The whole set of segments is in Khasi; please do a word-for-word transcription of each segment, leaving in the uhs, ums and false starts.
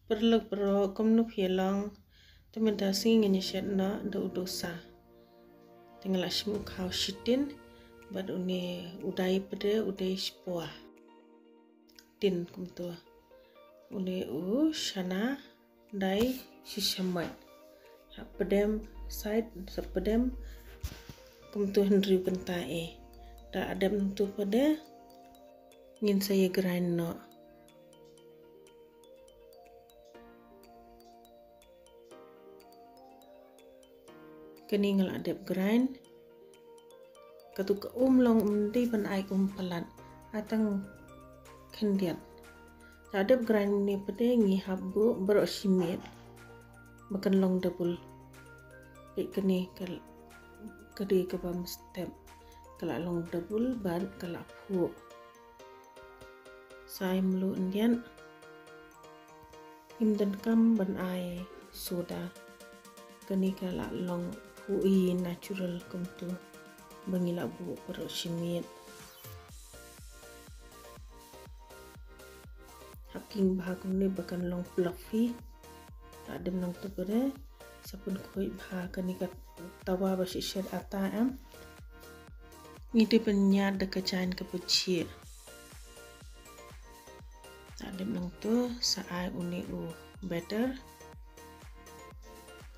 Paralok baroh, kumno phi long? Te mynta sngi ngin ïa shet noh da u dosa. Te nga la shim u khaw shitin bad une u dai pat u dei shipor. Tin kumto. Une u shana dai shisha mat. Ha pdem side, sa pdem kumto hynriew kynta eh. Da adep nangto pat ngin sa ïa grind noh. Kane nga la dep grind. Katu ka um long, ym dei ban ai um palat. Ai tang khyndiat. La dep grind ne pat ngi hap buh baroh shi miet. Ba kan long double. Peit kane ka, ka dei kaba mynstep. Ka la long double bad ka la phuh. Sa ai mluh khyndiat. Ngim donkam ban ai soda. Kane ka la long phuh natural kumto ba ngi la buh baroh shi miet. Hap king bha kumne ba kan long fluffy. Hadien nangto pat sa pynkhuid bha kane ka tawa ba shishet ata em. Ngi dei ban ñiad da ka jaiñ kaba jhieh. Hadien nangto sa ai une u batter.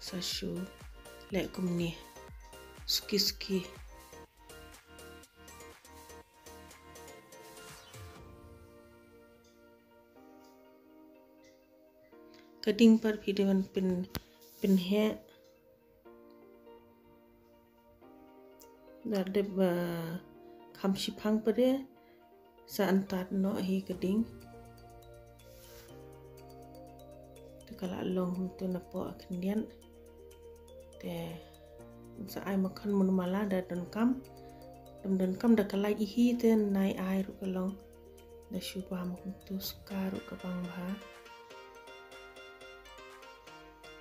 Sa shu leh kumne. Suki suki. Ka ding pat phi dei ban pyn, pynheh. Da dep ba kham shiphang pat sa antad noh hi ka ding. Te ka la long kumto napoh khyndiat. Te sa ai makhon mun mala da donkam. Dam donkam da ka lait hi te nai ai ruh ka long. Da shu bam kumto sukkar ruh ka bang bha.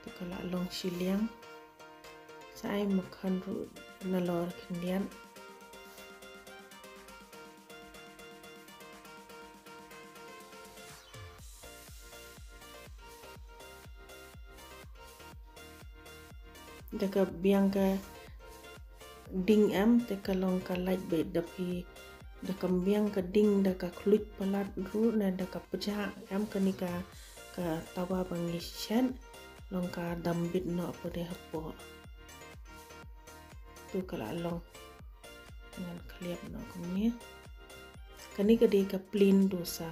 Te ka la long shiliang. Sa ai makhon ruh nalor khyndiat. Da ka biang ka ding em, te ka long ka lait beit da phi. Da ka biang ka ding da ka khluit palat ruh ne da ka pjah em kane ka, ka tawa ba ngi shet long ka dam beit noh pat hapoh. Tu ka la long. Ngan khliap noh kumne. Kane ka dei ka plain dosa.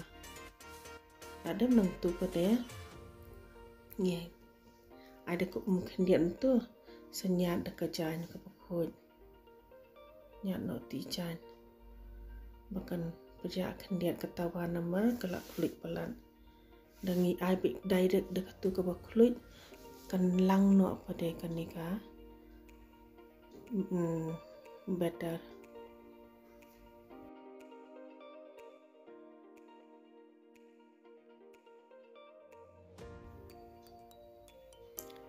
Hadien nangto pat ngi ai da ka um khyndiat nangto. Sa ñiad da ka jaiñ kaba khuid. Ñiad noh ti jaiñ. Ba kan pjah khyndiat ka tawa namar ka la khluit palat. Da ngi ai beit direct da katu kaba khluit kan lang noh pat kane ka, mm, batter.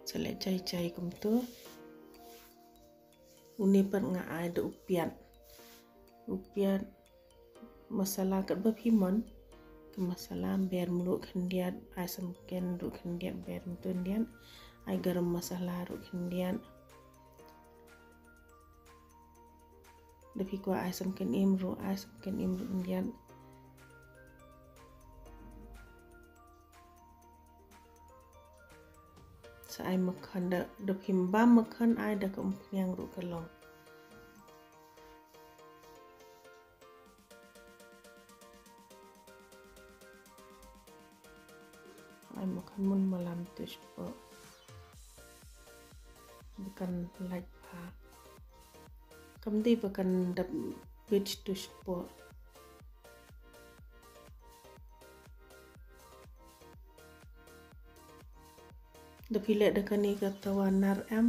Sa leh jai jai kumto. Une pat nga ai da u piat. U piat masala katba phi mon. Ka masala ber mluh khyndiat, ai samken ruh khyndiat ber mluh khyndiat. Ai garam masala ruh khyndiat. Da phi kwah ai samken im ruh, ai samken im ruh khyndiat. Sa ai makhon da, da phim bam makhon ai da ka umphniang ruh ka long. Ai makhon mun malam tu shapoh. Ba kan lait bha. Kam dei ba kan dap bit tu shapoh. Da phi leh da kane ka tawa nar em,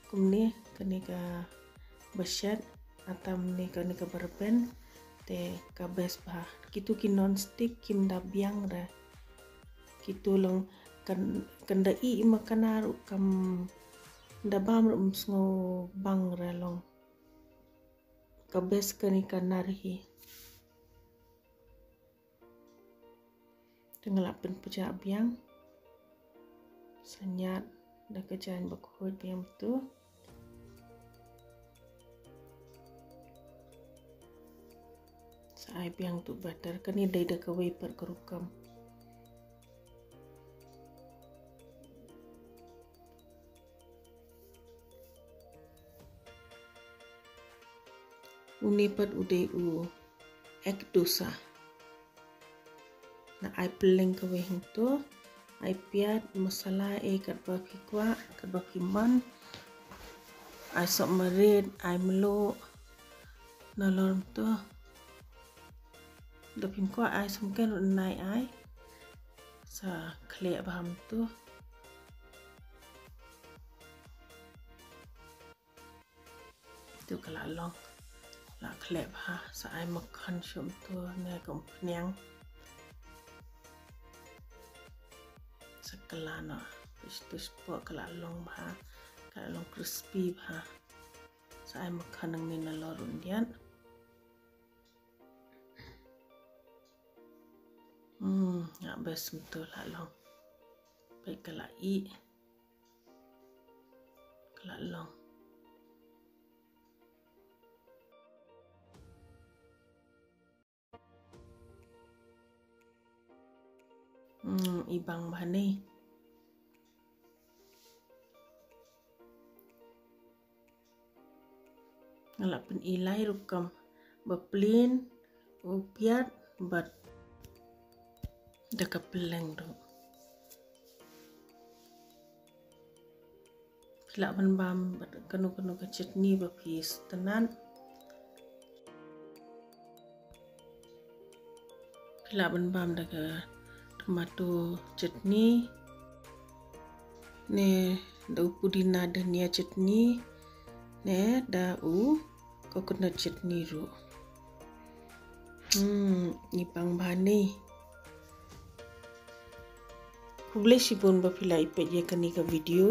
kumne kane kaba shet, atam ne kane kaba rben, te ka best bha. Kitu ki non stick kim da biang re. Kitu long kan, kan da ih ma ka nar kam da bam re, um sngew bang re long. Ka best kane ka nar hi. Te nga la pynpjah biang. Sa ñiad da ka jaiñ bakhuid biang tu. Sa ai biang tu batter, kane dei da kawei pat ka rukom. Une pat u dei u egg dosa. Nga ai pylleng kawei hangto, ai piat, masala, eh, katba phi kwah, katba phi mon. Ai sohmarit, ai mluh. Nalor mynta, da phin kwah ai sumken ruh nai ai. Sa khleh bha mynta. Tu ka la long, la khleh bha, sa ai makhon shuh mynta ne ka umphniang. Sa kylla noh, tu shapoh ka la long bha, ka la long crispy bha. Sa ai makhon nangne nalor ruh yndiat. Hmm, nga best mynta la long. Peit ka la ih. Ka la long. Hmm, i bang bha ne. Nga la pyn-i lai rukom, ba plain, u piat, bad da ka pylleng ruh. Phi lah ban bam bad kano kano ka chutney ba phi sngewtynnat. Phi lah ban bam da ka tomato chutney, ne da u pudina dhania chutney, ne da u coconut chutney ruh. Hmm, i bang bha ne. Khublei shibun ba phi la ïa peit ïa kane ka video.